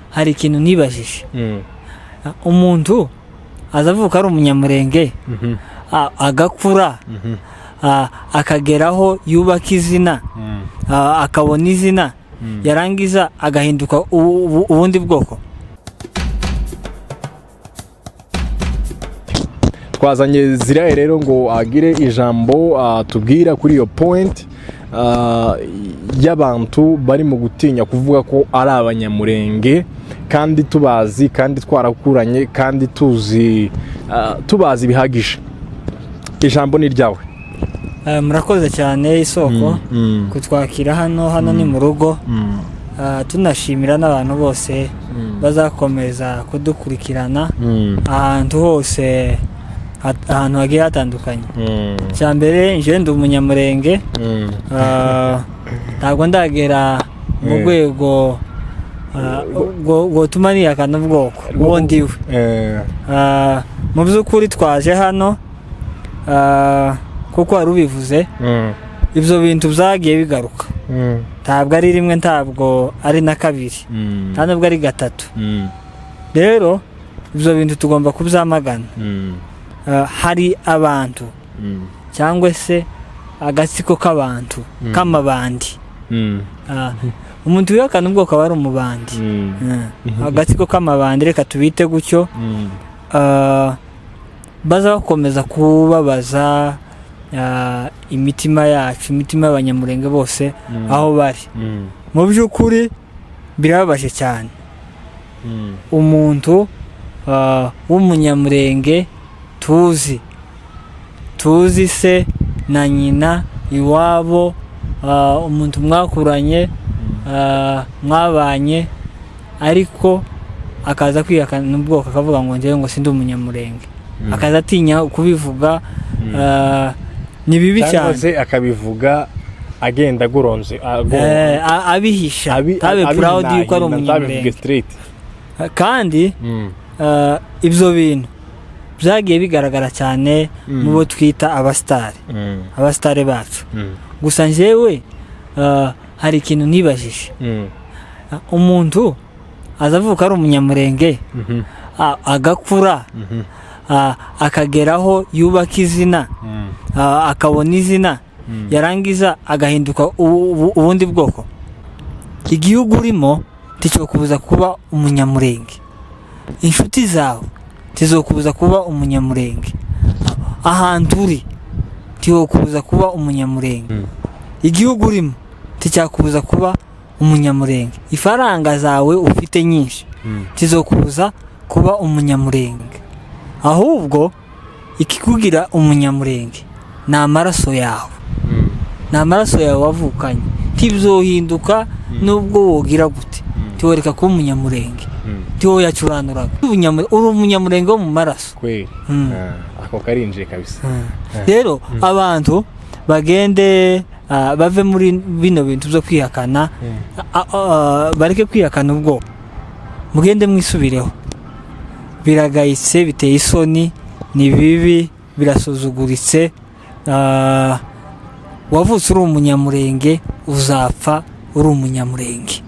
Hari ikintu nibajije. Umuntu aza avuka ari Umunyamurenge, agakura, akageraho yubaka izina, akabona izina, yarangiza agahinduka ubundi bwoko. Twazanye Ziraye rero ngo agire ijambo atubwira kuri iyo point y'abantu bari mu gutinya kuvuga ko ari Abanyamurenge, kandi tubazi, kandi twarakuranye, kandi tuzi, tubazi bihagije. Ijambo ni ryawe. Murakoze cyane, Isoko, kutwakira hano. Hano ni mu rugo. Tunashimira n'abantu bose bazakomeza kudukurikirana ahantu hose, ahantu hagiye hatandukanye. Cya mbere, njyewe ndi Umunyamurenge. Ntabwo ndagera mu rwego rwotuma nihakana ubwoko uwo ndiwe. Mu by'ukuri twaje hano kuko wari ubivuze, ibyo bintu byagiye bigaruka. Ntabwo ari rimwe, ntabwo ari na kabiri, nta nubwo ari gatatu. Rero ibyo bintu tugomba kubyamagana. Hari abantu cyangwa se agatsiko k'abantu k'amabandi. Umuntu wihakana ubwoko aba ari umubandi. Agatsiko k'amabandi, reka tubite gutyo. Baza bakomeza kubabaza imitima yacu, imitima y'Abanyamurenge bose aho bari. Mu by'ukuri birababaje cyane, umuntu w'Umunyamurenge tuzi se na nyina iwabo, umuntu mwakuranye, mwabanye, ariko akaza kwihakana ubwoko, akavuga ngo njyewe ngo sindi Umunyamurenge, akaza atinya kubivuga. Ni bibi cyangwa cyane. Se akabivuga agenda agoronze Abihisha, ntabe proud yuko ari ntabivuge Umunyamurenge. Straight. Kandi ibyo bintu byagiye bigaragara cyane mu bo twita abasitari, abasitari bacu. Gusa njyewe hari ikintu nibajije. Umuntu aza avuka ari Umunyamurenge, agakura, akageraho yubaka izina, akabona izina, yarangiza agahinduka ubundi bwoko. Igihugu urimo nticyokubuza kuba Umunyamurenge, inshuti zawe ntizokubuza kuba Umunyamurenge, ahantu uri ntiwokubuza kuba Umunyamurenge, igihugu urimo nticyakubuza kuba Umunyamurenge, ifaranga zawe ufite nyinshi ntizokubuza kuba Umunyamurenge. Ahubwo ikikugira Umunyamurenge ni amaraso yawe, ni amaraso yawe wavukanye, ntibyohinduka. Nubwo wogira gute, ntiworeka kuba Umunyamurenge, ntiwoyacuranuraga. Uri Umunyamurenge wo mu maraso. Kweli. Ah, ako karinjiye kabisa. Rero abantu bagende, bave muri bino bintu byo kwihakana, bareke kwihakana ubwoko, mugende mwisubireho. Biragayitse, biteye isoni, ni bibi, birasuzuguritse. Wavutse uri Umunyamurenge, uzapfa uri Umunyamurenge.